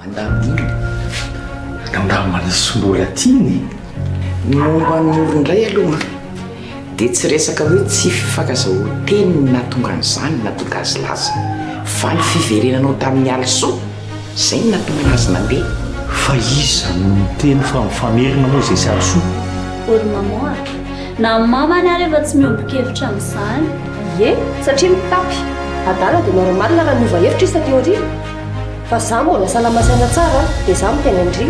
Mandamina inona? Angamba nisy mbola tiany e! Ny momba an'i Noro indray aloha dia tsy resaka hoe tsy fifankazahoan-teny no nahatonga an'izany, nahatonga azy lasa, fa ny fiverenanao tamin'i Alisoa, izay no nahatonga anazy nandeha. Fa iza no niteny fa mifamerina moa izay sy Alisoa? O ry maman a! Na ny mamany ary efa tsy miombon-kevitra amin'izany. Ie, satria mitapy. Adala dia normal raha niova hevitra izy taty aoriana. Fa za mbola salama saina tsara dia za miteny an-dry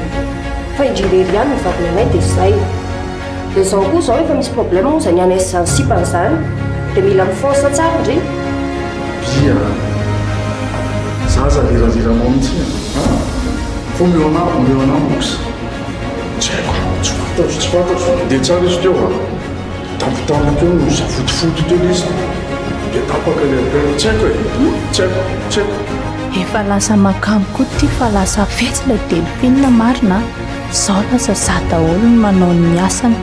fa indry irery ihany no vadiny anay dia zay. Dia zao koa zao efa misy problème moa zany anay sy zany sipany zany dia mila mi-force tsara ndry. Dia zaza rirariranao mihitsy iny an! Fa omeo anah, omeo anah box. Tsy haiko, tsy fantatro, tsy fantatro. Dia tsara izy teo an! Tampotampoka eo no safotofotoko teo ilay izy dia tapaka ilay appel. Tsy haiko e! Tsy haiko, tsy haiko. Efa lasa makamo koa ty fa lasa fetsy ilay Delphine marina a! Zao lasa za daholo no manao ny asany.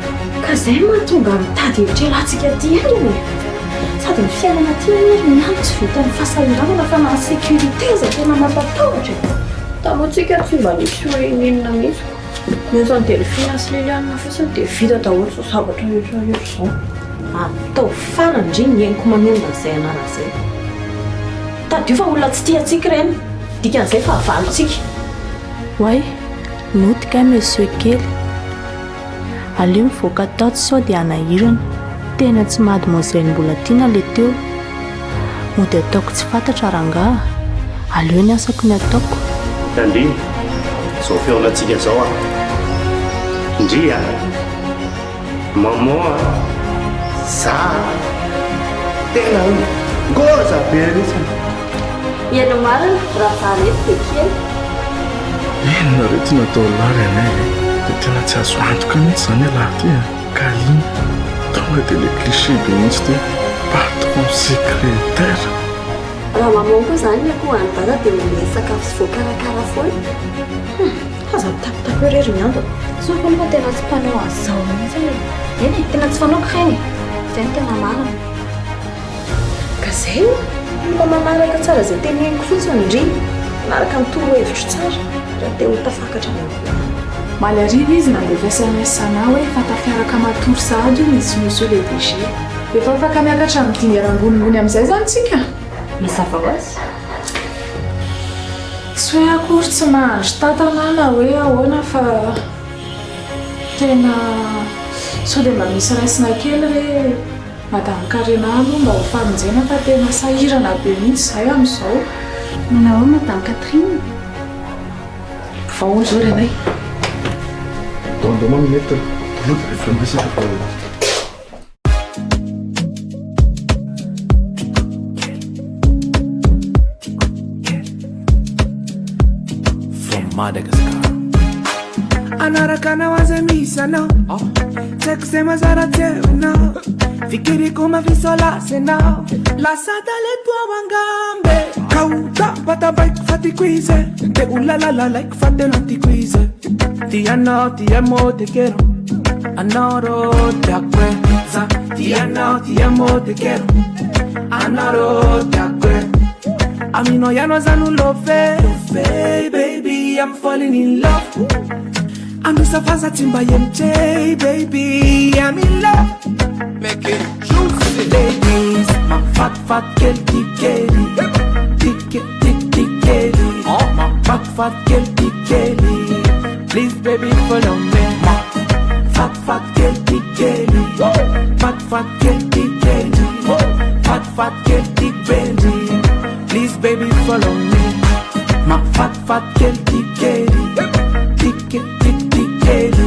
Ka zay mahatonga mitady hevitra ialatsika aty haingana e! Sady ny fiainana aty anie ry Mialy tsy vitan'ny fahasahiranana fa na ny sécurité aza tena mampatahotra e! Taloha tsika tsy mba nisy hoe n'inona mihitsy ko. Miantso an'i Delphine sy Liliane fotsiny dia vita daholo izao zavatra rehetra rehetra izao. Ataovy farany ndry ny henoko manonona an'izay anarana izay. Tadidio fa olona tsy tia antsika ireny, dikan'izay fahavalontsika. Oay, nody kay monsieur kely. Aleo mivoaka tato sao dia hanahirana. Tena tsy mademoiselle Mbolatiana le teo. Mody ataoko tsy fantatra rangaha. Aleo ny asako ny ataoko. Tandremo izao fihaonantsika izao an! Ndry a! Maman a! Za a! Tena ngôza be mihitsy! Eny marina, raha vary eto dia kely. Inona re ty natao lahy ry anay e? Dia tena tsy azo antoka mihitsy izany ialahy ty a! Kaline, tonga dia le cliché be mihitsy ty hoe patron secrétaire. Raha maman koa izany ny akoho an'i dada dia omeny sakafo sy voakarakara foana. Hum, aza mitapitapy eo re ry Miando a! Tsoriko aloha fa tena tsy mpanao an'izao mihitsy aho e! Eny e, tena tsy fanaoko ireny e! Izay no tena marina. Ka zay o! Mila manaraka tsara izay teneniko fotsiny ndry, manaraka ny torohevitro tsara raha te ho tafakatra any ambony. Omaly hariva izy nandefa sms anah hoe efa tafiaraka matory sahady hono izy sy Monsieur le DG. Efa afaka miakatra amin'ny dingana ambonimbony amin'izay izany tsika? Mazava ho azy. Tsy hoe akory tsy mahandry tantana aho na hoe ahoana fa tena sao dia mba misy raisina kely re Madame Karena aloha mba ho famonjena fa tena sahirana be mihitsy izahay amin'izao. Manao ahoana Madame Catherine? Fa ahoana izao ry anay? Donne moi minette, rehefa miresaka fa. From Madagascar. Anaraka anao aza misy anao Tsy haiko izay mazara teo ianao Fikiriko mafisolasy ianao Lasa talento ao angambe Kaota batabaiko fa tiako izy Te ho lalalalaiko fa tena tiako izy Ti anao ti amo te quiero Anaro te acuerdas Ti anao ti amo te quiero Anaro te acuerdas Amino ya no zanu love Baby I'm falling in love Amisafaza tsy mba MJ Baby I'm in love Make it juicy. Ladies Mafatifaty kely ty kely Tike tik tik kely Mafatifaty kely ty kely Please baby follow me Mafatifaty kely ty kely Fatifaty kely ty kely Fatifaty kely ty baby Please baby follow me Mafatifaty kely ty kely Tike tik tik kely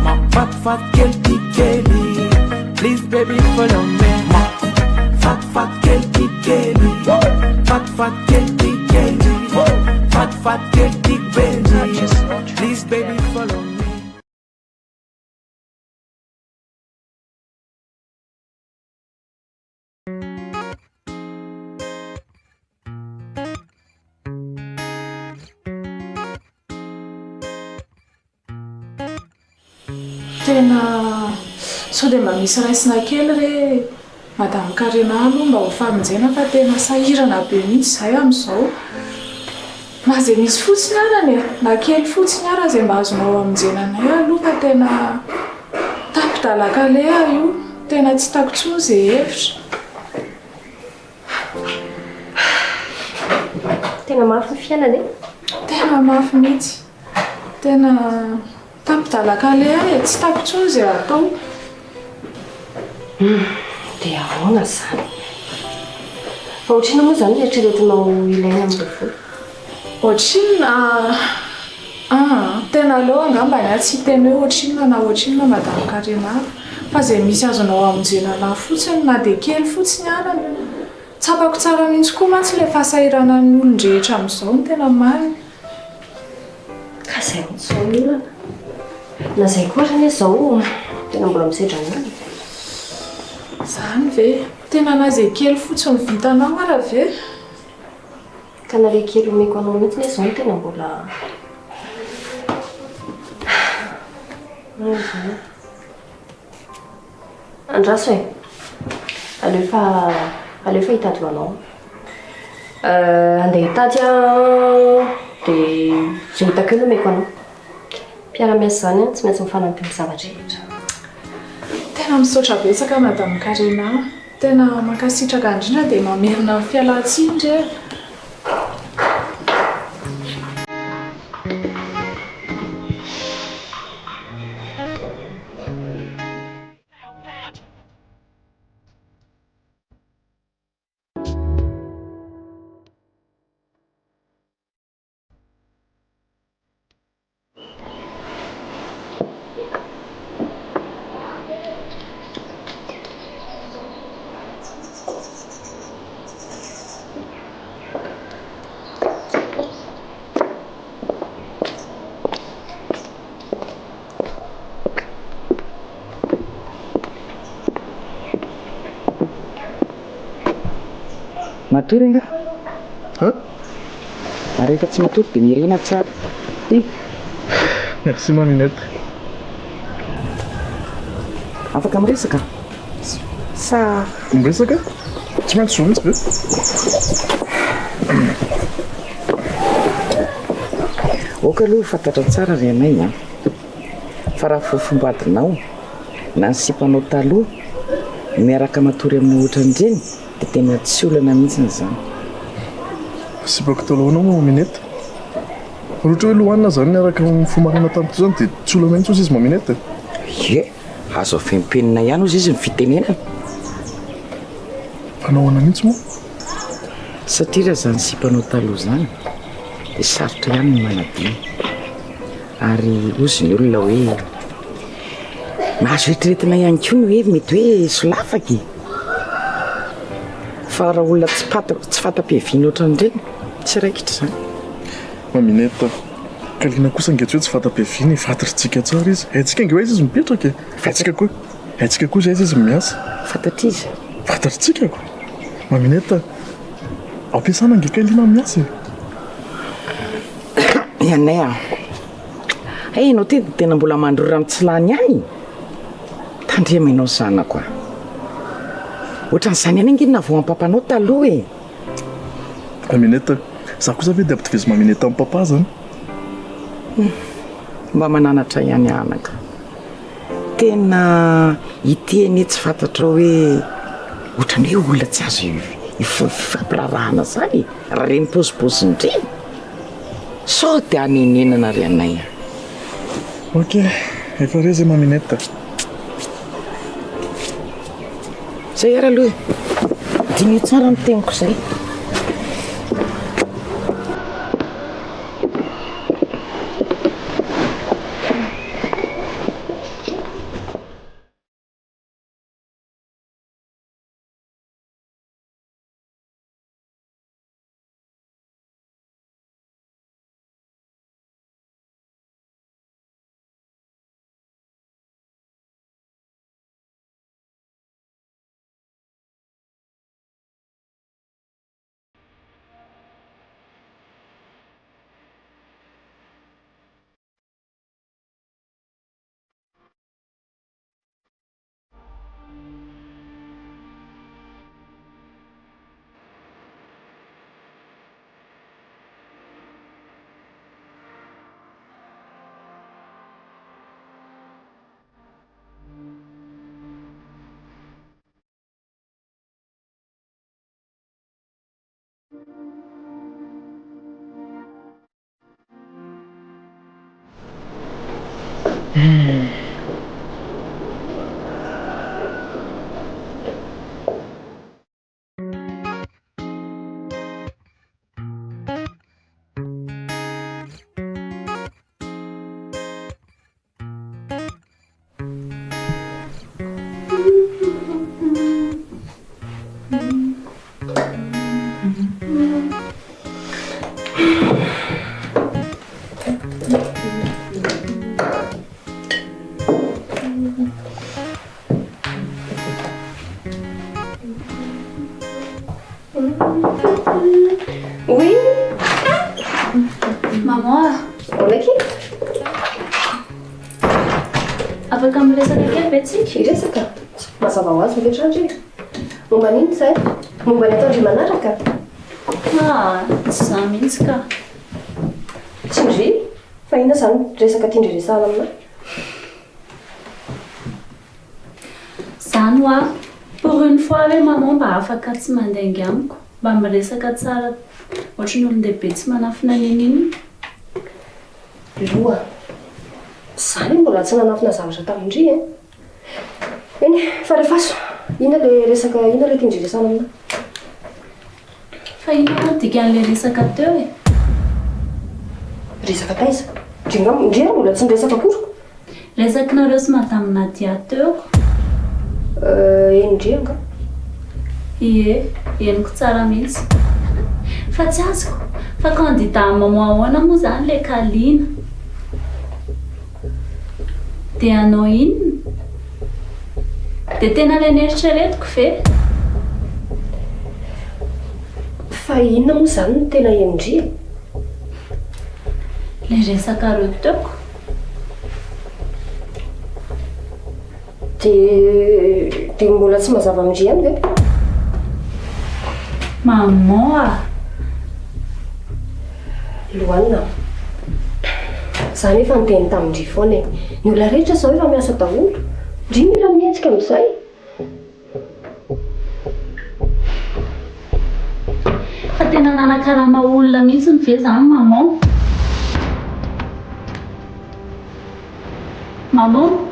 Mafatifaty kely ty kely Please baby follow me Mafatifaty kely ty kely Fatifaty kely ty kely Fatifaty kely ty baby Please baby follow me Tena sao dia mba misy raisina kely re Madame Karena aloha mba ho famonjena fa tena sahirana be mihitsy izahay amin'izao. Na izay misy fotsiny arany e! Na kely fotsiny ara izay mba azonao amonjena anay aloha fa tena tapi-dalan-kaleha io. Tena tsy hitako intsony izay hevitra. Tena mafy ny fiainana e! Tena mafy mihitsy. Tena tapi-dalan-kaleha e! Tsy hitako intsony izay atao. Humm, dia ahoana izany? Fa ohatrinona moa izany no eritreretinao ilaina amin'ilay vola? Ohatrinona? Ah, tena aleo angambany aho tsy hiteny hoe ohatrinona na ohatrinona Madame Karina fa izay misy azonao hamonjena anà fotsiny na dia kely fotsiny arany. Tsapako tsara mihitsy koa mantsy ilay fahasahiranan'ny olon-drehetra amin'izao no tena marina. Ka izay mihitsy izao ny olana. Na izay koa ary anie izao tena mbola misedra olana e. Izany ve? Tena na izay kely fotsiny vitanao ara ve? Ka na ilay kely omeko anao mihitsy anie izao no tena mbola. Inona izany? Andraso e! Aleo fa aleo fa hitady ho anao. Andeha hitady aho dia izay hitako eo no omeko anao. Mpiara-miasa izany an, tsy maintsy mifanampy amin'ny zava-drehetra. Tena misaotra betsaka Madame Karina a! Tena mankasitraka indrindra dia mamerina ny fialan-tsiny re e! Matory angaha? Hein? Ary rehefa tsy matory dia miherena tsara. Ty. Merci maminette. Afaka miresaka? Sa. Miresaka? Tsy maintsy zo mihitsy ve? Aoka aloha ho fantatra tsara ry anay an! Fa raha fofombadinao na ny sipanao taloha no miaraka matory aminao ohatran'ireny dia tena tsy olana mihitsy izany. Sipako taloha anao moa Maminette. Raha ohatra hoe Loana zany niaraka nifoha maraina tamiko teo zany dia tsy olana mihitsy ozy izy Maminette e. Ie, azo afenimpenina ihany ozy izy ny fitenenana. Fa nahoana mihitsy moa? Satria raha izany sipanao taloha izany dia sarotra ihany ny manadino. Ary hozy ny olona hoe mahazo eritreretina ihany koa ny hoe mety hoe solafaka e! Fa raha olona tsy pata tsy fanta-piaviana ohatran'ireny, tsy raikitra izany. Maminette, Kalina kosa ange tsy hoe tsy fanta-piaviana e, fantatr'tsika tsara izy. Haintsika ange hoe aiza izy mipetraka e! Haintsika koa, haintsika koa izy aiza izy miasa. Fantatr'iza? Fantatr'tsika ko! Maminette, ao am-piasana ange Kalina miasa e! Ianay a! Hay ianao ty tena mbola mandrora mitsilany ihany? Tandremo ianao zanako a! Ohatran'izany ihany ange ny nahavoa an'i papanao taloha e! Maminette, za kosa ve dia ampitovizy Maminette amin'i papa zany? Mba mananatra ihany anaka. Tena ity anie tsy fantatrao hoe ohatran'ny hoe olona tsy azo ifampiraharahana zany e! Raha ireny paozipaoziny ireny. Sao dia hanenenana ry anay a! Ok, efa re zay Maminette. Zay ary aloha e! Diniho tsara ny teniko zay. Oui. Maman a. Ahoana akia? Afaka miresaka kely ve tsika? Hiresaka? Mazava ho azy ve trandry e? Momba an'inona izay? Momba ny ataon-dry manaraka? Ah, tsy izaho mihitsy ka. Tsy ndry? Fa inona izany resaka tian-dry resahana aminà? Izany hoa, pour une fois hoe maman mba afaka tsy mandainga amiko, mba miresaka tsara ohatry ny olon-dehibe tsy manafina n'inon'inona. Loha. Za anie mbola tsy nanafina zavatra tamin-dry e. Eny e, fa refaso. Inona le resaka, inona le tian-dry resahana aminà? Fa inona moa ny dikan'ilay resaka teo e? Resaka taiza? Ndry angamba, ndry ary mbola tsy niresaka akory. Resakinareo sy Madame Nadia teo. Euh, henondry angaha? Ie, henoko tsara mihitsy. Fa tsy azoko, fa candidat maman ahoana moa izany ilay Kalina? Dia hanao inona? Dia tena ilay neritreretiko ve? Fa inona moa izany no tena henondry e? Ilay resakareo teo ko. Dia dia mbola tsy mazava amin-dry ihany ve? Maman a! Lohanina a! Za nefa niteny tamin-dry foana e! Ny olona rehetra izao efa miasa daholo! Ndry mila mihetsika amin'izay! Fa tena nanakarama olona mihitsy ve izany maman? Maman?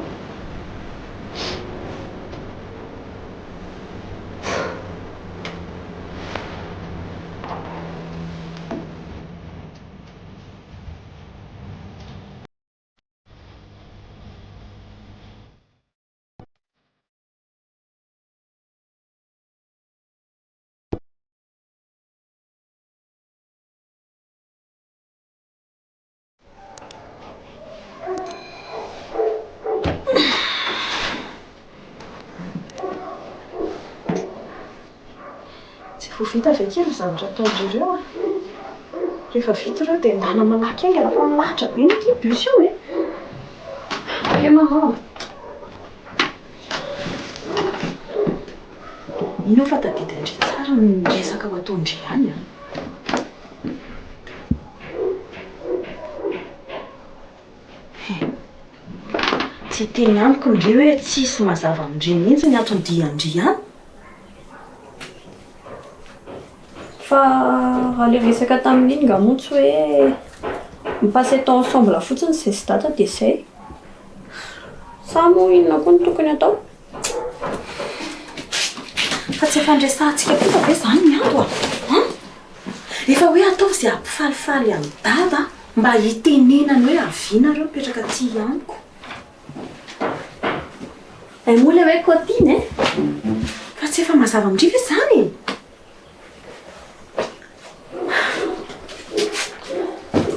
Tsy vao vita ve kely ny zavatra ataon-dry ireo a? Rehefa vita ireo dia ndana malaky haingana fa milahatra be anie ity bus io e! Ok maman a! Mino aho fa tadidin-dry tsara ny resaka ho ataon-dry any an! He! Tsy hiteny amiko ndry hoe tsisy mazava amin-dry mihitsy ny anton-dian-dry any? Fa raha le resaka tamin'iny nga moa tsy hoe mi-passer temps ensemble fotsiny zay sy dada dia zay? Sa moa inona koa no tokony atao? Fa tsy efa niresahantsika koa ve zany ny ato a? An? Efa hoe ataovy izay hampifalifaly an'i dada mba hitenenany hoe avia nareo mipetraka aty amiko. Hay moa ilay hoe copine e! Fa tsy efa mazava amin-dry ve izany e?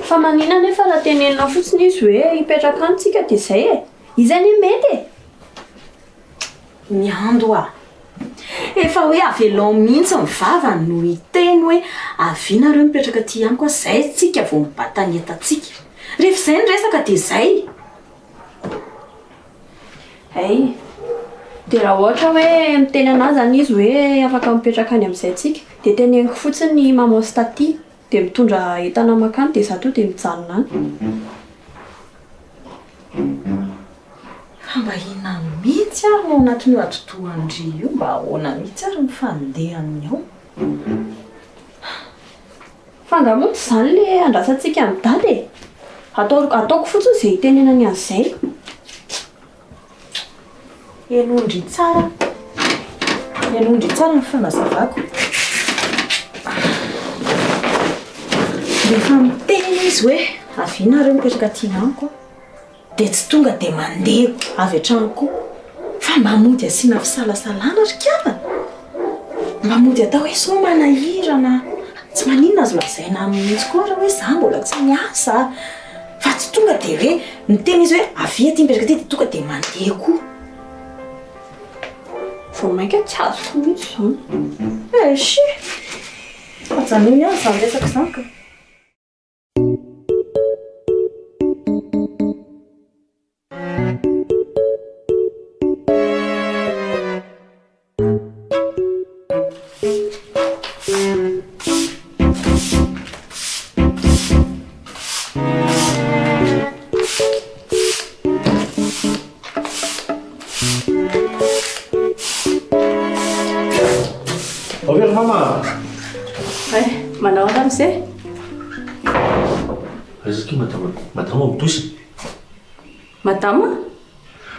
Fa maninona anefa raha tenenina fotsiny izy hoe hipetraka any tsika dia izay e! Izy anie mety e! Miando a! Efa hoe avelao mihitsy ny vavany no hiteny hoe avia nareo mipetraka aty amiko a, zay tsika vao mibata ny entantsika. Rehefa izay ny resaka dia izay. Hay. Dia raha ohatra hoe miteny anah zany izy hoe afaka mipetraka any amin'izay tsika, dia teneniko fotsiny i maman sy taty, dia mitondra entana mankany dia za tonga dia mijanona any. Fa mba inona mihitsy ary no ao anatin'io atidohan-dry io? Mba ahoana mihitsy ary ny fandehany ao? Fa angaha moa tsy izany le andrasantsika amin'i Dada e? Atao, ataoko fotsiny izay hitenenany an'izay. Henoin-dry tsara, henoin-dry tsara ny fanazavako. Rehefa miteny izy hoe avia nareo mipetraka aty amiko dia tsy tonga dia mandeha avy hatrany koa fa mba mody asiana fisalasalana ry kala. Mba mody atao hoe sao manahirana, tsy maninona azo lazaina aminy mihitsy koa ary hoe za mbola tsy miasa fa tsy tonga dia hoe miteny izy hoe avia aty mipetraka aty dia tonga dia mandeha koa. Vao mainka tsy azoko mihitsy izany. Eshi! Ajanony ihany izany resaka izany ka. Ao ve ry mama? Eh, manao ahoana ramose? Aiza ity madama? Madama mitosy. Madama?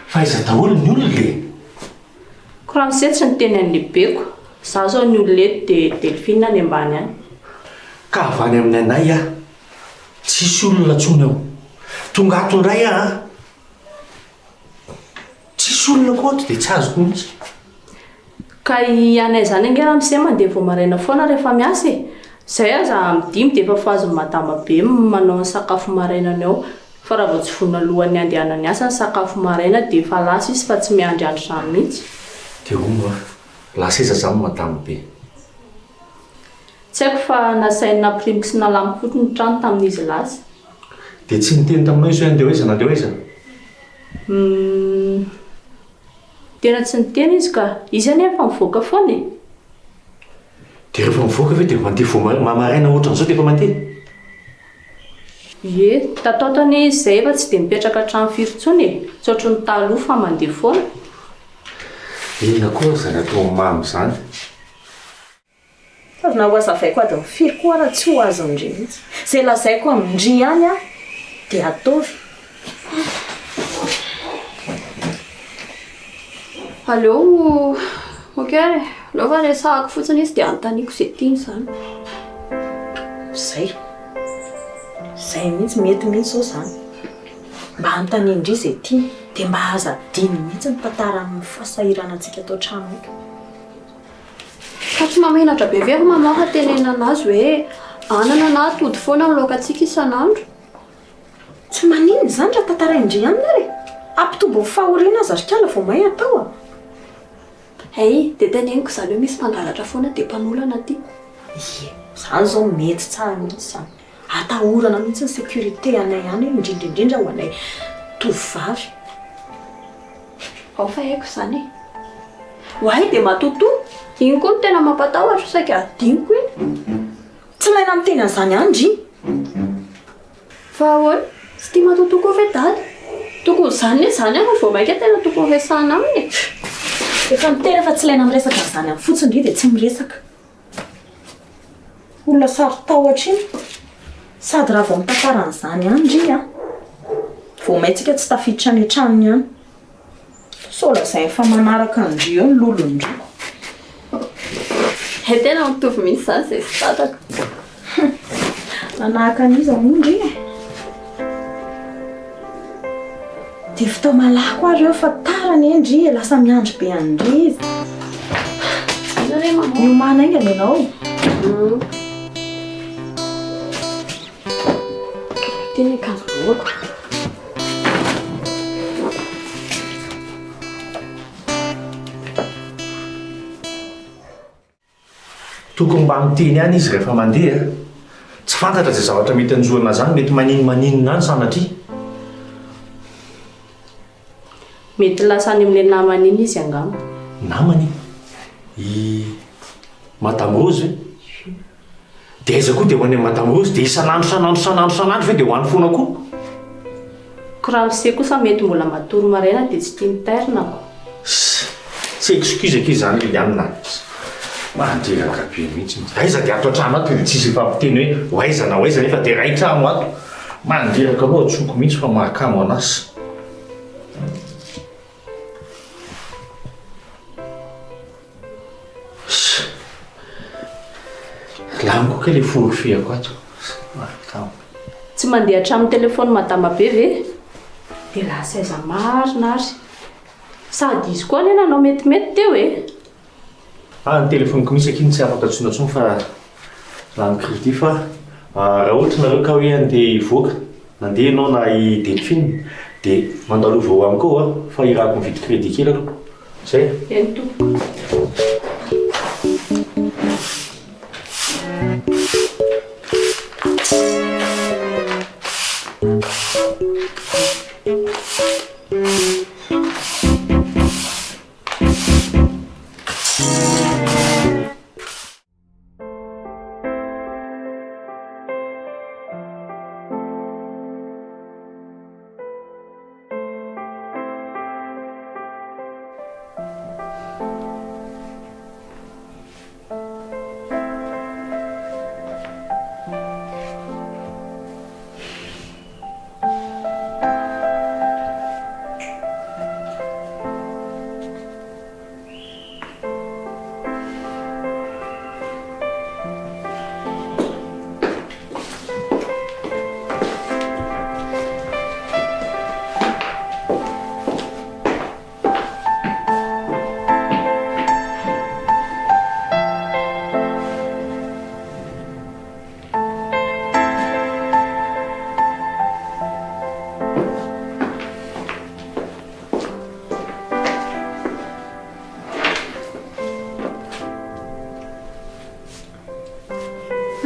Fa aiza daholo ny olona e? Ko ramose tsy niteny an'i lehibeko. Za zao ny olona eto dia Delphine any ambany any. Ka avy any amin'ny anay aho. Tsisy olona intsony ao. Tonga ato indray aho an. Tsisy olona koa ato dia tsy azoko mihitsy. Ka i anay izany ange ramose mandeha vao maraina foana rehefa miasa e! Izay aza amin'ny dimy dia efa fohazin'i madama be manao ny sakafo marainany ao. Fa raha vao tsy vonona alohan'ny handehanany hiasa ny sakafo maraina dia efa lasa izy fa tsy miandriandry izany mihitsy. Dia hono hoa, lasa aiza izany madama be? Tsy haiko fa nasainy nampirimiko sy nalamiko fotsiny ny trano tamin'izy lasa. Dia tsy niteny taminao izy hoe andeha ho aiza na andeha ho aiza? Humm. Tena tsy niteny izy ka. Izy anie efa mivoaka foana e. Dia rehefa mivoaka ve dia mandeha vao maraina ohatran'izao dia efa mandeha? Ie, tataoto anie izy izay efa tsy dia mipetraka an-trano firy intsony e. Tsy ohatry ny taloha fa mandeha foana. Inona koa ary izany atao mamy izany? Fa na ho hazavaiko adiny firy koa ara tsy ho azon-dry mihitsy. Izay lazaiko amin-dry ihany aho dia ataovy. Aleo ok ary e. Aleo fa resahako fotsiny izy dia anontaniako izay tiany izany. Izay. Izay mihitsy, mety mihitsy izao izany. Mba anontanian-dry izay tiany. Dia mba aza adino mihitsy ny tantaran'ny fahasahiranantsika tao an-trano eto. Ka tsy mahamenatra be ve ry maman raha tenenina anazy hoe anana na atody foana ny laokantsika isan'andro? Tsy maninona izany raha tantarain-dry aminy ary e! Hampitombo ny fahoriana aza ry kala vao may atao a! Hay, dia teneniko izany hoe misy mpangalatra foana dia mpanolana aty. Ie, izany izao mety tsara mihitsy izany. Atahorana mihitsy ny sécurité anay any, indrindra indrindra ho anay tovovavy. Ao fa haiko izany e. Oay dia matotoa! Iny koa no tena mampatahotra, saika adinoko iny. Tsy ilaina miteny an'izany any ndry. Fa ahoana? Tsy tia matotoa koa ve dada? Tokony izany anie izany ary vao mainka tena tokony resahana aminy e. Efa miteny fa tsy ilaina miresaka an'izany any fotsiny ndry dia tsy miresaka. Olona saro-tahotra iny. Sady raha vao mitantara an'izany ihany ndry an! Vao may tsika tsy tafiditra any an-tranony any. Sao lazainy fa manaraka an-dry eo ny lolon-dry. Hay tena mitovy mihitsy izany izay sy dadako. Manahaka an'iza moa ndry e? Dia vita malako ary eo fa tara anie ndry e, lasa miandry be an-dry izy. Inona re maman? Miomàna haingana ianao. Ity ny akanjo anaovako. Tokony mba miteny ihany izy rehefa mandeha a! Tsy fantatra izay zavatra mety hanjo anazy any, mety maninomaninona any sanatria. Mety lasa any amin'ilay namany iny izy angamba. Namany? I Madame Rose ve? Dia aiza koa dia ho any amin'i Madame Rose? Dia isan'andro isan'andro isan'andro isan'andro ve dia ho any foana koa? Ko ramose kosa mety mbola matory maraina dia tsy tiany tairina ko. Tsy excuse akia izany Liliane a! Mandreraka be mihitsy. Aiza dia ato an-trano ato dia tsisy efa miteny hoe ho aiza na ho aiza nefa dia iray trano ato. Mandreraka aloha antsoiko mihitsy fa mahakamo an'asa. Lany koa kay le forfait-ko ato. Tsy mandeha hatramin'ny telephone madama be ve? Dia lasa aiza marina ary? Sady izy koa anie nanao metimety teo e! Ah ny telephone-ko mihitsy akia no tsy afaka antsoina intsony fa lany crédit fa raha ohatra nareo ka hoe andeha hivoaka, nandeha ianao na i Delphine dia mandalova ao amiko ao a fa irahako mividy crédit kely aloha. Zay. Eny tompoko.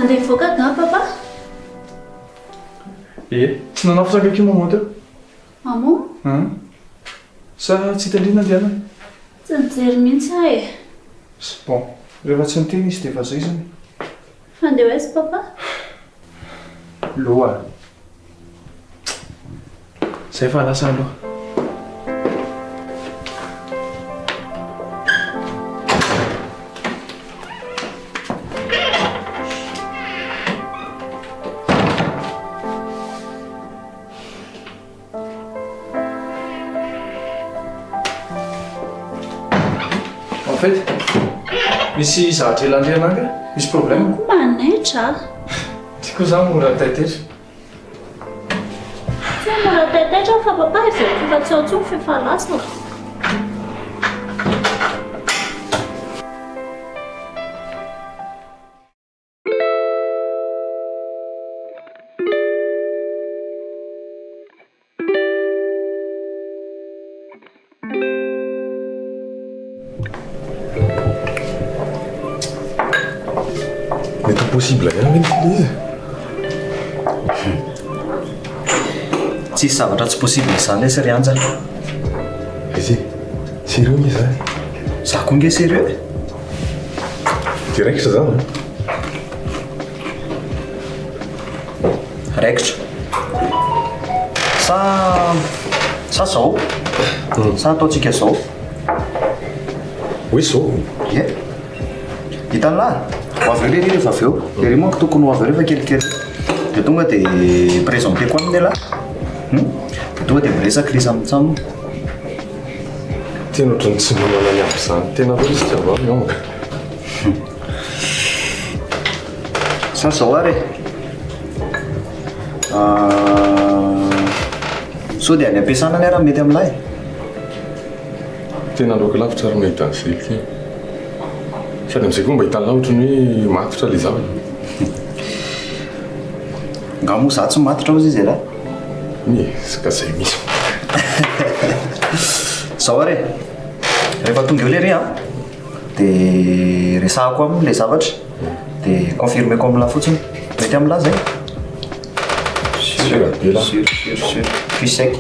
Andeha hivoaka angaha papa? Ie, tsy nanafatra akaiky i maman teo. Maman? Hum. Sa tsy hita indry nandehanany? Tsy nijery mihitsy aho e. C'est bon. Rehefa tsy niteny izy dia efa zay zany. Fa andeha ho aiza papa? Loha. Zay fa lasa aloha. En fait, misy zavatra ilan-drihana angaha? Misy problème? Koa manaitra a! Ty koa za mora taitaitra. Tsy hoe mora taitaitra aho fa papa heveriko efa tsy ao intsony f'efa lasako. Mety ho possible ihany ve ity ilay izy e? Tsisy zavatra tsy possible izany lesy ry Anja. Izy, sérieux nge zany? Za koa nge sérieux e. Dia raikitra zany an? Raikitra. Sa sa zao? Sa ataontsika zao? Hoe zao? Ie. Hitan'lah? Ho avy eo lery rehefa avy eo. Lery manko tokony ho avy eo rehefa kelikely. Dia tonga dia présenter-ko aminy elah. Hum? Dia tonga dia miresaka ilay samy. Tena ohatran'ny tsy manana ny ampy izany tena loatra isika vao miomana. Sa zao ary e. Sao dia any am-piasana anie raha mety amin'ilay e. Tena aleoko lavitra ary mahita an'izay ity. Sady amin'izay koa mba hitan'lah ohatran'ny hoe matotra ilay zavatra. Nga moa za tsy matotra hozy izy elah? Ie, ka zay mihitsy. Zao ary e, rehefa tonga eo lery an, dia resahako aminy ilay zavatra, dia confirmer-ko amin'lah fotsiny. Mety amin'lah zay? Sûr be lah. Sûr, sûr, sûr. Cul sec.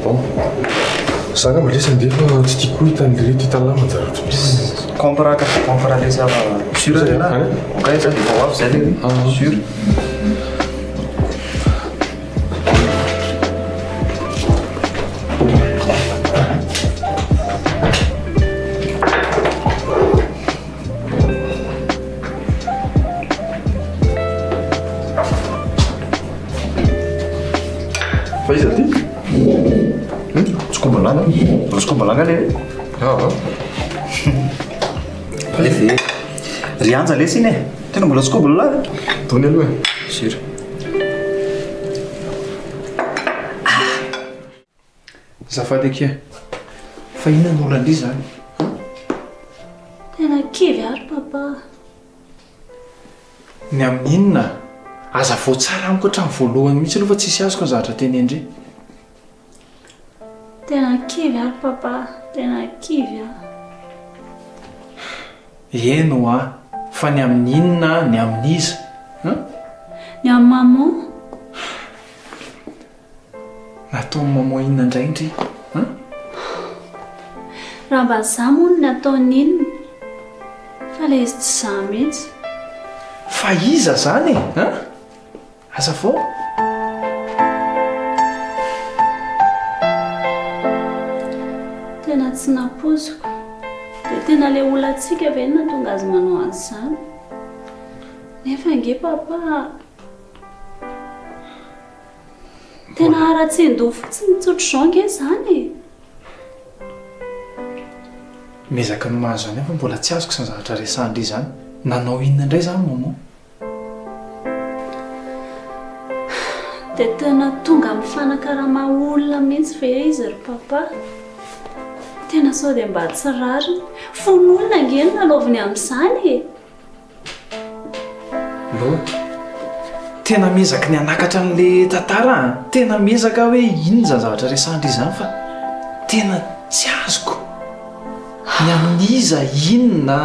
Bon, za angamba lesy andeha fa tsy tiako ho hitan'ny lery ity tany manjary ohatry misy. Comprends ka, comprends lesy fa sûr le lahy. Ok, sady efa ho avy zay lery. Sûr. Fa iza ty? Tsikombalanga. Tsikombalanga le. Ah. Alefa e. Ry Anja lesy iny e. Tena mbola tsy kobona lahy e. Dony aloha e. Sira. Azafady akia, fa inona no olan-dry izany? Tena kivy aho ry papa. Ny amin'ny inona? Hazavao tsara amiko hatramin'ny voalohany mihitsy aloha fa tsisy azoko ny zavatra tenenin-dry. Tena kivy aho ry papa, tena kivy aho. Eny ho'a, fa ny amin'ny inona, ny amin'iza? Hein? Ny amin'i maman. Nataon'i maman inona indray ndry an? Raha mba za moa no nataony inona fa ilay izy tsy za mihitsy. Fa iza zany e an? Hazavao. Tena tsy nampoiziko. Dia tena ilay olantsika ve no nahatonga azy manao an'izany? Nefa ange papa. Tena haratsian-doha fotsiny tsotr'izao ange izany e! Miezaka ny mahazo izany aho fa mbola tsy azoko izany zavatra resahan-dry izany. Nanao inona indray izany Maman? Dia tena tonga amin'ny fanakarama olona mihitsy ve izy ry Papa? Tena sao dia mba tsy rariny. Fon'olona ange no nanaoviny an'izany e! Lolo, tena miezaka ny hanakatra an'le tantara an! Tena miezaka aho hoe inona izany zavatra resahan-dry izany fa tena tsy azoko. Ny amin'iza, inona?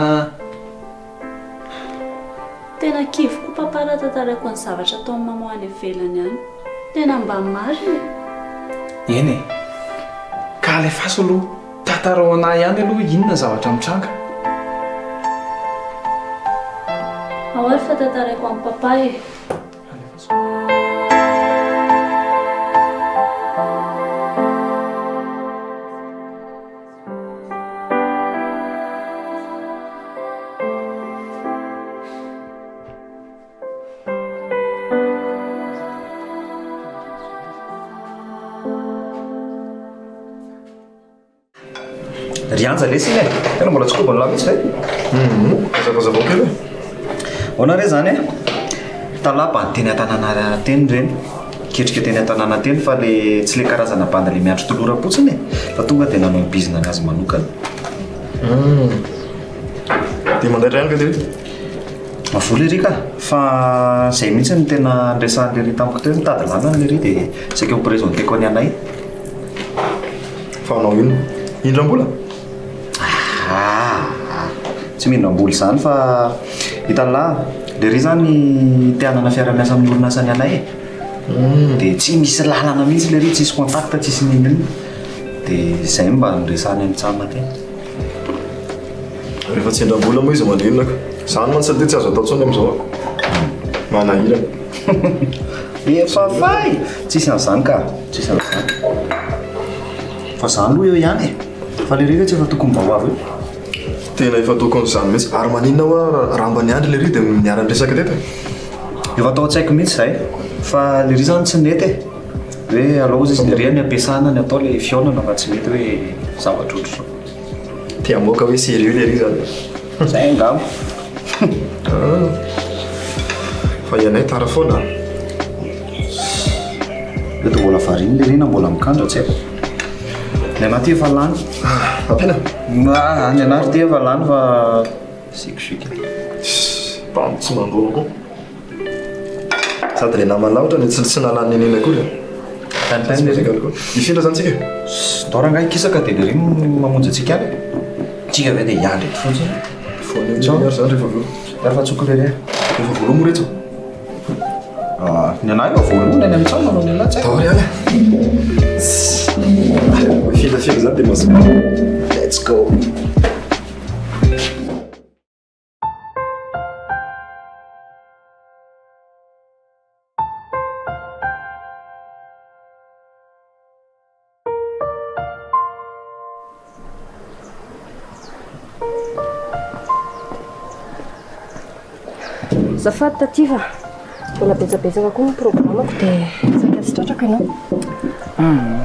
Tena kivy koa papa raha tantaraiko ny zavatra ataon'i maman any ivelany any. Tena mba marina e! Eny e! Ka alefaso aloha Tantarao anah ihany aloha inona zavatra mitranga. Ao ary fa tantaraiko amin'i papa e. Ry Anja lesy iny e! Tena mbola tsy kobon'ny lahy mihitsy ve? Hum, hazavazavao kely e! Ahoana re izany e? Talahy bandy teny an-tanàna teny ireny. Ketrika teny an-tanàna teny fa le tsy le karazana bandy le miandry toloram-potsiny e! Fa tonga dia nanao ny bizina ny azy manokana. Hum. Dia mandaitra ihany ve lery? Mavola ery ka! Fa izay mihitsy no tena niresahan'i Lery tamiko teo hoe mitady lalana Lery dia saika ho présenter-ko any anay. Fa hanao inona? Hindram-bola? Aa! Tsy mindram-bola izany fa hitan'lah, lery izany te hanana fiara-miasa amin'ny orinasany anay e. Dia tsy misy lalana mihitsy lery, tsisy contact, tsisy n'inon'inona. Dia izay no mba niresahany an'i Tsama teny. Rehefa tsy hindram-bola moa izy maninona ka. Izany mantsy aloha tsy azo atao intsony amin'izao. Manahirana. Efa fay! Tsisy an'izany ka, tsisy an'izany. Fa za aloha eo ihany e! Fa lery ve tsy efa tokony mba ho avy eo? Tena efa tokony izany mihitsy. Ary maninona hoa raha mba niandry lery dia niara-niresaka teto e? Efa tao an-tsaiko mihitsy izay. Fa lery izany tsy nety e! Hoe alao hozy izy lery any ampiasana ny atao ilay fihaonana fa tsy mety hoe zavatra ohatr'izao. Te hamoaka hoe sérieux lery izany. Zay angamba. Ah. Fa ianay tara foana. Mety mbola variana lery na mbola mikandra tsy haiko. Ny anahy ty efa lany. Ampiana? Ah, ny anahy ty efa lany fa asiako jus kely. Bam, tsy mandoa koa. Sady le namanao ohatrany tsy tsy nalany nenena akory e. Tany lery. Hifindra zany tsika? Ndao rangahy hikisaka dia lery mamonjy antsika any e. Tsika ve dia hiandry eto fotsiny? Foana eo tsika ary zany rehefa avy eo. Ary fa tsoko lery e. Efa voaloha moa reto? Ah, ny anahy efa voaloha ny any amin'ny trano manao ny anahy tsy haiko. Tao ary any. Mifilafila zany dia mazoto. Let's go. Azafady taty fa mbola betsabetsaka koa ny programako dia saika tsy tratrako ianao. Ah,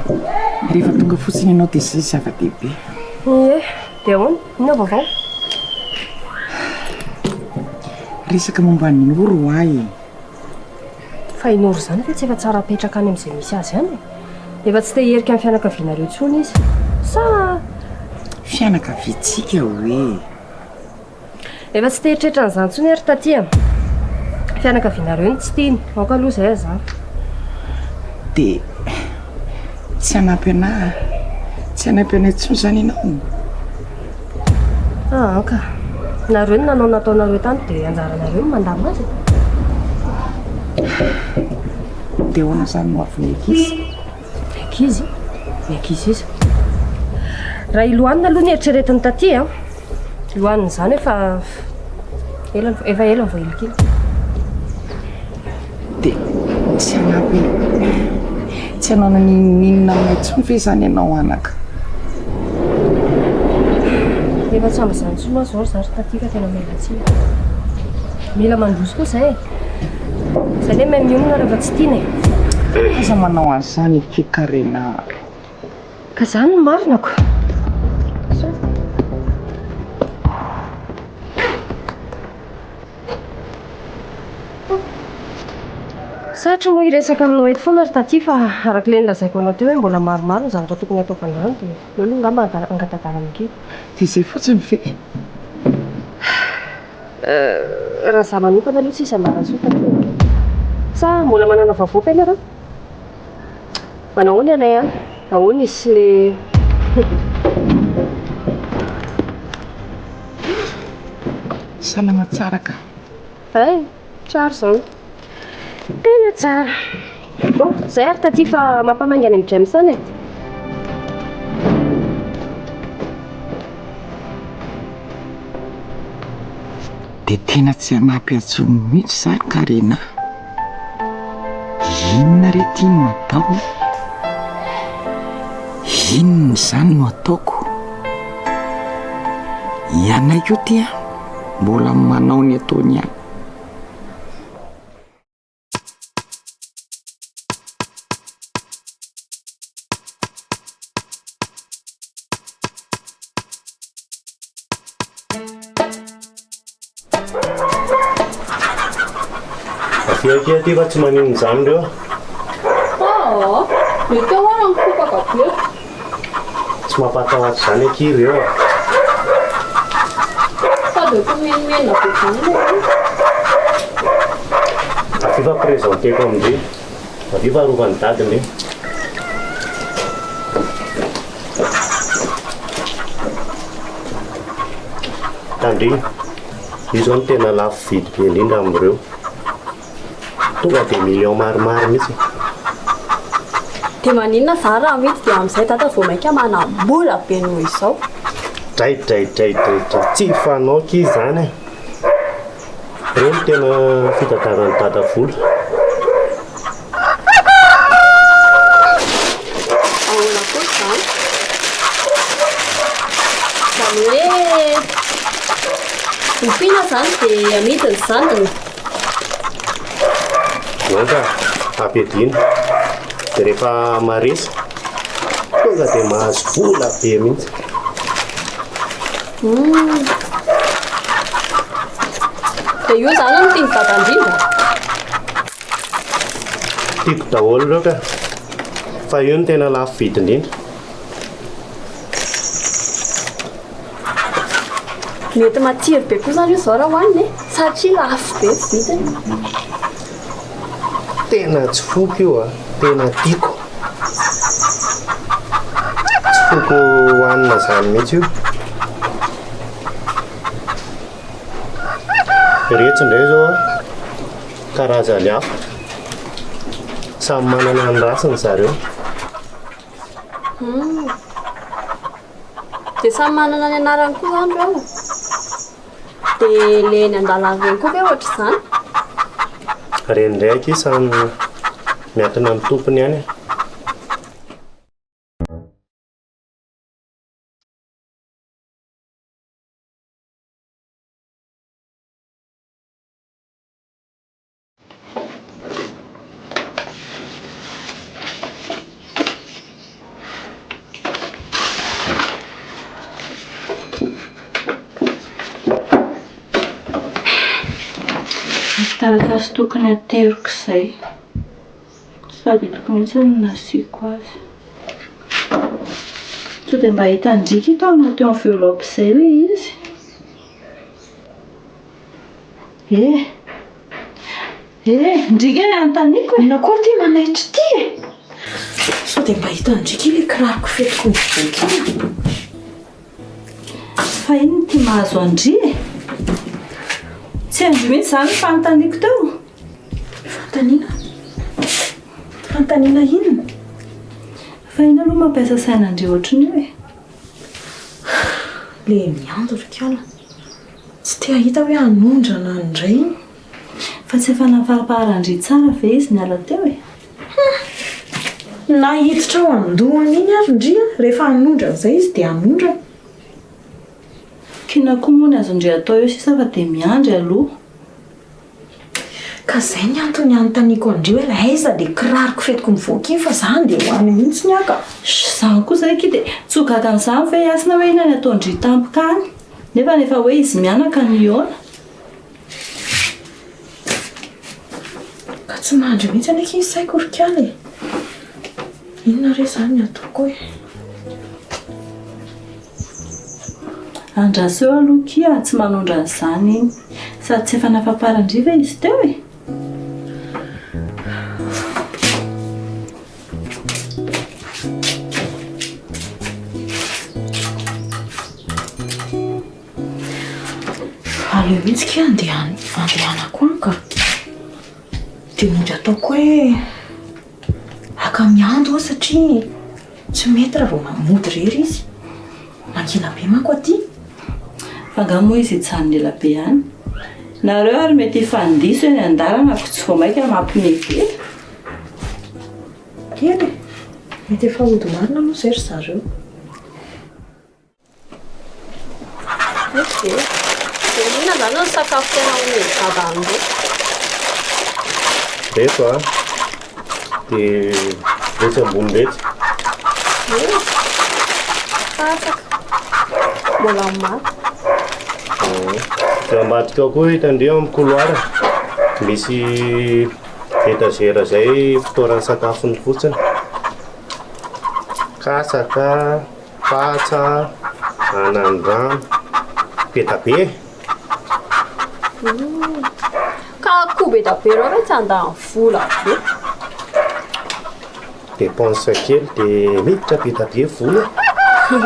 rehefa tonga fotsiny ianao dia izay zava-dehibe. Ie, dia ahoana? Inona vaovao? Resaka momba an'i Noro hoa e. Fa i Noro izany ve tsy efa tsara petraka any amin'izay misy azy any e? Efa tsy te hierika ny fianakavianareo intsony izy. Sa. Fianakaviantsika hoe. Efa tsy te hieritreritra an'izany intsony aho ry Taty a! Fianakavianareo no tsy tiany. Aoka aloha izay hazava. Dia tsy hanampy anà, tsy hanampy anay intsony izany ianao? Aa ka. Nareo no nanao ny nataonareo tany dia anjaranareo no mandamina azy e. Dia ahoana izany no avin'ny ankizy? Ny ankizy? Ny ankizy iza? Raha i Lohanina aloha no eritreretin'i Taty a! Lohanina izany efa ela efa ela vao hilikilika. Dia tsy hanampy tsy hanao na n'inon'inona aminay intsony ve izany ianao anaka? Efa tsy amin'izany intsony aho izao ry zary taty fa tena miala tsiny. Mila mandroso koa izay e. Izay anie mahay mionona rehefa tsy tiana e. Aza manao an'izany ity Karena a. Ka zany no marina ko. Satry moa hiresaka aminao eto foana ry Taty fa araka ilay nolazaiko anao teo hoe mbola maromaro ny zavatra tokony hataoko androany dia aleo aloha angamba hangata-dalana kely. Dia izay fotsiny ve? Raha izaho manokana aloha tsisy ambara intsony Taty a. Sa mbola manana vaovao ve ianareo? Manao ahoana ianay an? Ahoana izy sy le. Salama tsara ka. Hay, tsara izany. Tena tsara. Bon, izay ary taty fa mampamangy any amin'i James any e. Dia tena tsy hanampy antsony mihitsy izany Karina. Inona re ity no atao? Inona izany no ataoko? Ianay koa ity an, mbola manao ny ataony ihany. Avia akia aty fa tsy maninona izany ireo a. Oh, mety eo ara ny kopaka be. Tsy mampatahotra izany akia ireo a. Sady efa mimenomenona be izany ilay izy. Avia fa présenteko amin-dry. Avia fa arovan'i dada ndry. Tandremo, io izao no tena lafo vidy be indrindra amin'ireo. Tonga dia million maromaro mihitsy. Dia maninona za raha amidy dia amin'izay dada vao mainka manam-bola be noho izao. Dray dray dray dray dray, tsy fanao akia izany e. Ireo no tena fitadiavan'i dada vola. Ahoana koa izany? Izany hoe ompiana izany dia amidy ny zandriny. Non ka, ampiadiana. Dia rehefa maresy, tonga dia mahazo vola be mihitsy. Hum. Dia io izany no tian'i Dada indrindra? Tiako daholo ireo ka. Fa io no tena lafo vidy indrindra. Mety matsiro be koa izany io izao raha hohanina e, satria lafo be ny vidiny. Tena tsy foko io a, tena tiako. Tsy foko hohanina izany mihitsy io. Iretsy indray izao a, karazany hafa. Samy manana ny rasiny zareo. Hum. Dia samy manana ny anarany koa izany ireo? Dia ilay eny an-dalana ireny koa ve ohatr'izany? Ireny indray akia samy miankina amin'ny tompony ihany e. Tena tsy tokony ateriko izay. Tsy tadidiko mihitsy ny nasiako azy. Sao dia mba hitan-dry ity tao anaty enveloppe izay ilay izy? Eh! Eh! Ndry nge ilay anontaniako e! Inona koa ity manaitra ity e? Sao dia mba hitan-dry ity ilay kiraroko fetiko mivoaka iny? Fa inona ity mahazo an-dry e? Tsy hain-dry mihitsy izany ny fanontaniako teo? Fanontaniana? Fanontaniana inona? Fa inona aloha mampiasa saina an-dry ohatran'io e? Le miandry ry kala. Tsy te hahita hoe hanondrana an'indray iny. Fa tsy efa namparaparan-dry tsara ve izy niala teo e? Hum! Na hiditra ao an-dohany iny ary ndry an, rehefa hanondrana izay izy dia hanondrana. K'inona koa moa ny azon-dry atao eo sisa fa dia miandry aloha. Ka izay ny antony anontaniako an-dry hoe aiza le kiraroko fetiko mivoaka iny fa za andeha ho any mihitsiny aho ka. Izany koa izay akia dia tsy ho gaga an'izany ve i Hasina hoe inona ny ataon-dry tampoka any? Nefa efa hoe izy mianaka no hihaona. Ka tsy mandry mihitsy anie akia ny saiko ry kala e! Inona re izany ny ataoko e? Andraso eo aloha kia, tsy manondra an'izany iny. Sady tsy efa nafamparan-dry ve izy teo e? Aleo mihitsy kia andeha andehanako any ka. Dia mody ataoko hoe haka miandry aho satria tsy mety raha vao mody irery izy. Mangina be manko aty. Fa angaha moa izy hijanona ela be any? Nareo ary mety hifandiso eny an-dalana ko tsy vao maika mampime be. Kely e! Mety efa hody marina aloha izay ry zareo. Misy ve? Dia inona izany no sakafo tena omen'i Dada an'ireo? Ireto an, dia iretsy ambony iretsy. Io? Katsaka. Mbola manta. Dia ambadika ao koa hitan-dry ao amin'ny couloir, misy étagère izay fitoeran'ny sakafony fotsiny. Katsaka. Patsa, anandrano, be da be e! Ka akoho be da be reo ve tsy handany vola be? Dépense kely de miditra be da be vola e!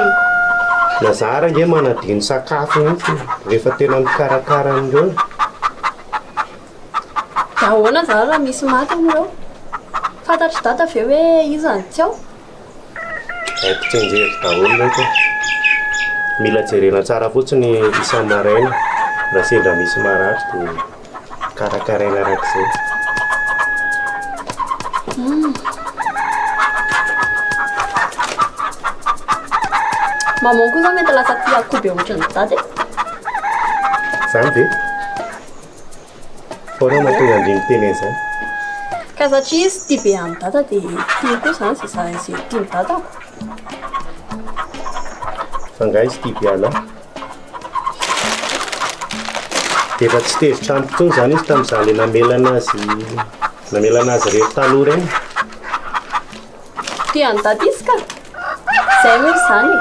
Na za ary ange manadino sakafo mihitsy rehefa tena mikarakara an'ireo e! Dia ahoana izany raha misy maty amin'ireo? Fantatr'i Dada ve hoe iza no tsy ao? Haiko tsianjery daholo ireto e. Mila jerena tsara fotsiny isa-maraina raha sendra misy marary dia karakaraina arak'izay. Maman koa izao mety lasa tia akoho be ohatran'i Dada e. Izany ve? Ahoana no mahatonga an-dry miteny an'izany? Ka satria izy tia be an'i Dada dia tiany koa izany izay za izay tian'i Dadako. Fa angaha izy tia be anà? Dia efa tsy tezitra amiko intsony izany izy tamin'izaho ilay namelana azy namelana azy irery taloha ireny. Tia an'i Dada izy ka! Izay moa izany e!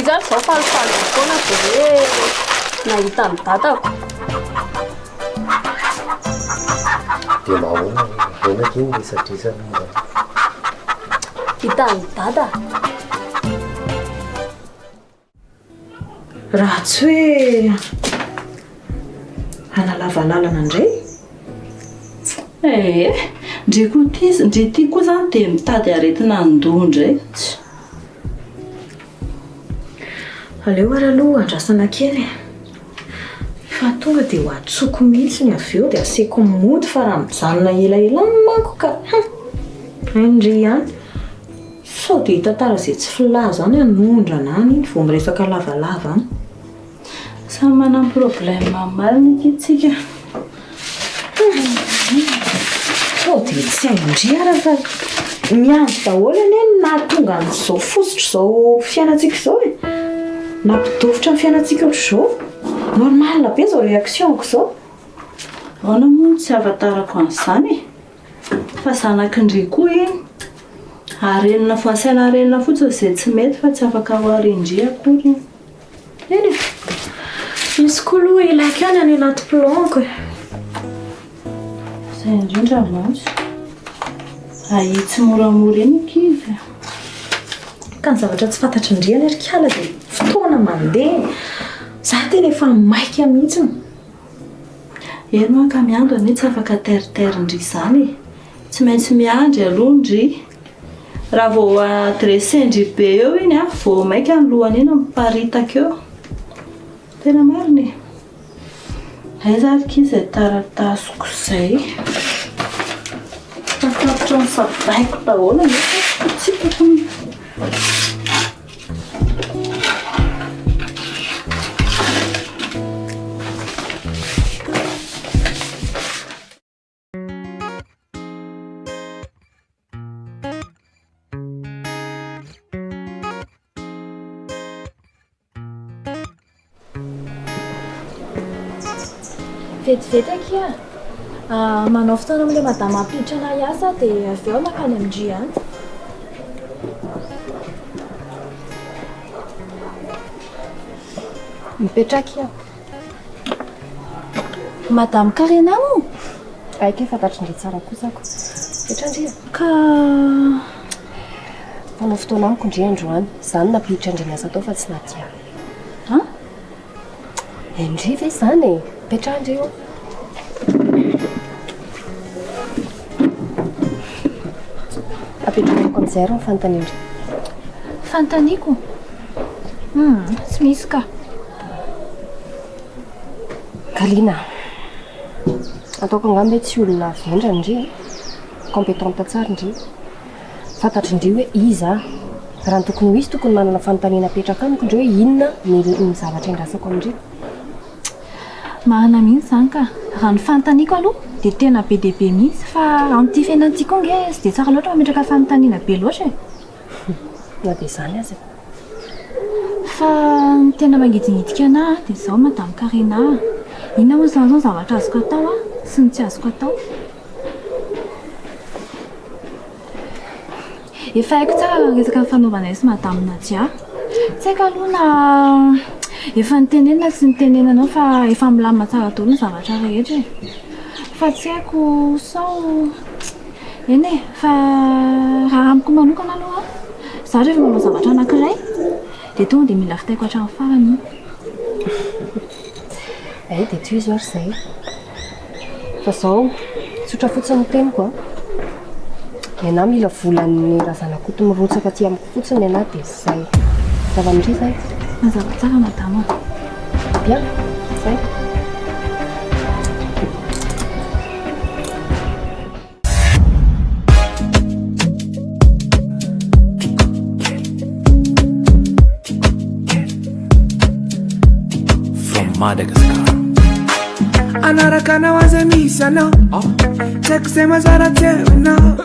Izy ary izao falifaly be foana vao hoe nahita an'i Dadako. Dia mba ahoana ahoana akia ny resadresaka momba an'io? Hitan'i Dada. Raha tsy hoe hanalava lalana indray. Ee, ndry koa ity, ndry ity koa izany dia mitady aretina an-doha indray. Aleo ary aloha andrasana kely e. Fa tonga dia ho antsoiko mihitsy ny avy eo dia asiako mody fa raha mijanona elaela any manko ka hum! Hain-dry ihany. Sao dia hitantara izay tsy filaza any hanondrana any iny vao miresaka lavalava any. Samy manana problème marina akia tsika. Sao dia tsy hain-dry ary fa miandry daholo anie ny nahatonga an'izao fositra izao fiainantsika izao e. Nampidofotra ny fiainantsika ohatr'izao. Normal be izao réaction-ko izao. Ahoana moa no tsy ahafantarako an'izany e? Fa zanak'ndry koa iny. Arenina fo asaina arenina fotsiny izay tsy mety fa tsy afaka ho arin-dry akory iny. Eny e! Misy koa aloha ilaiko ihany any anaty plan-ko e. Izay indrindra mantsy. Ahitsy moramora eny ankizy e. Ka ny zavatra tsy fantatry ndry anie ry kala dia fotoana mandeha. Za tena efa maika mihitsy. Eny hoa ka miandry anie tsy afaka teriterin-dry izany e. Tsy maintsy miandry aloha ndry. Raha vao adresser-ndry be eo iny an, vao maika ny lohany iny miparitaka eo. Tena marina e. Aiza ary ki izay taratasiko izay. Tafavotra ny sabaiko daholo nefa tsy hitako ny. Vetivety akia. Manao fotoana amin'ilay madama hampiditra anà hiasa aho dia avy eo mankany amin-dry any. Mipetraha akia. Madame Karena moa? Hay kay fantatry ndry tsara kosa ko. Mipetraha ndry a. Ka. Mpanao fotoana amiko ndry androany. Za no nampiditra ndry niasa tao fa tsy Nadia. An? Hain-dry ve izany e? Mipetraha ndry ô. Apetrako amiko amin'izay ary ny fanontanian-dry. Fanontaniako? Hum, tsy misy ka. Galina, ataoko angamba hoe tsy olona vendrana ndry e. Compétente tsara ndry. Fantatry ndry hoe iza aho. Raha ny tokony ho izy tokony manana fanontaniana apetraka amiko ndry hoe inona ny zavatra endrasako amindry. Marina mihitsy izany ka. Raha ny fanontaniako aloha dia tena be dia be mihitsy fa amin'ity fiainana ity koa ange tsy dia tsara loatra mametraka fanontaniana be loatra e. Na dia izany aza. Fa ny tena mangidingidiky anah dia izao Madame Karina a. Inona moa izany izao ny zavatra azoko atao sy ny tsy azoko atao? Efa haiko tsara ny resaka nifanaovanay sy Madame Nadia. Tsy haiko aloha na efa nitenenina sy nitenenanao fa efa milamina tsara daholo ny zavatra rehetra e. Fa tsy haiko sao eny e, fa raha amiko manokana aloha, izaho rehefa manao zavatra anankiray dia tonga dia mila vitaiko hatramin'ny farany iny. Hay dia tohizo ary izay. Fa zao, tsotra fotsiny ny teniko a. Ny anah mila volan'ny razanakoto mirotsaka aty amiko fotsiny ny anah dia zay. Mazava amin-dry zay? Mazava tsara madama a. Bien, zay. From Madagascar. Anaraka anao aza misy anao Tsy haiko izay mazara tsy hainao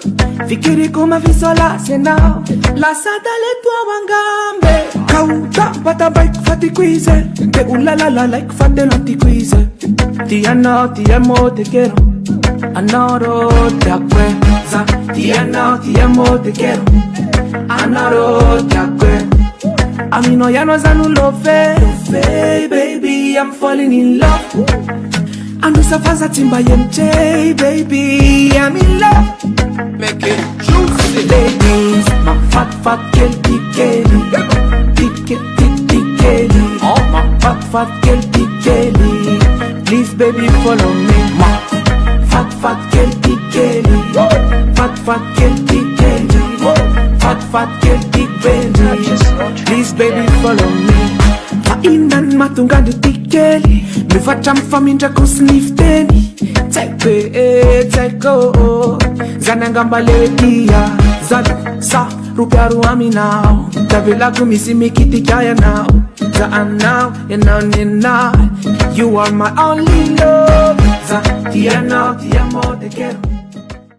Fikiriko mafisolasy ianao Lasa taleto aho angambe Ka ho tampatampaiko fa tiako izy Dia ho lalalalaiko fa tena tiako izy Tia anao te amo te quiero Anao tiako e Za tia anao te amo te quiero Anao tiako e Aminao ianao za no love Love baby I'm falling in love Androsa fa za tsy mba hemotra baby I'm in love Make it juicy. Ladies Mafatifaty kely ty kely Ty ke- ty ty kely Mafatifaty kely ty kely Please baby follow me Mafatifaty kely ty kely Fatifaty kely ty kely Fatifaty kely ty baby Please baby follow me Fa inona no mahatonga andry ty kely Mivatra amin'ny famindrako sy ny fiteny Tsy haiko e, tsy haiko Zany angamba le hoe tia Zany sa ropiaro aminao Tavelako misy mikitika ianao Za anao, ianao nenah You are my only love Za tia anao, te amo, te quiero.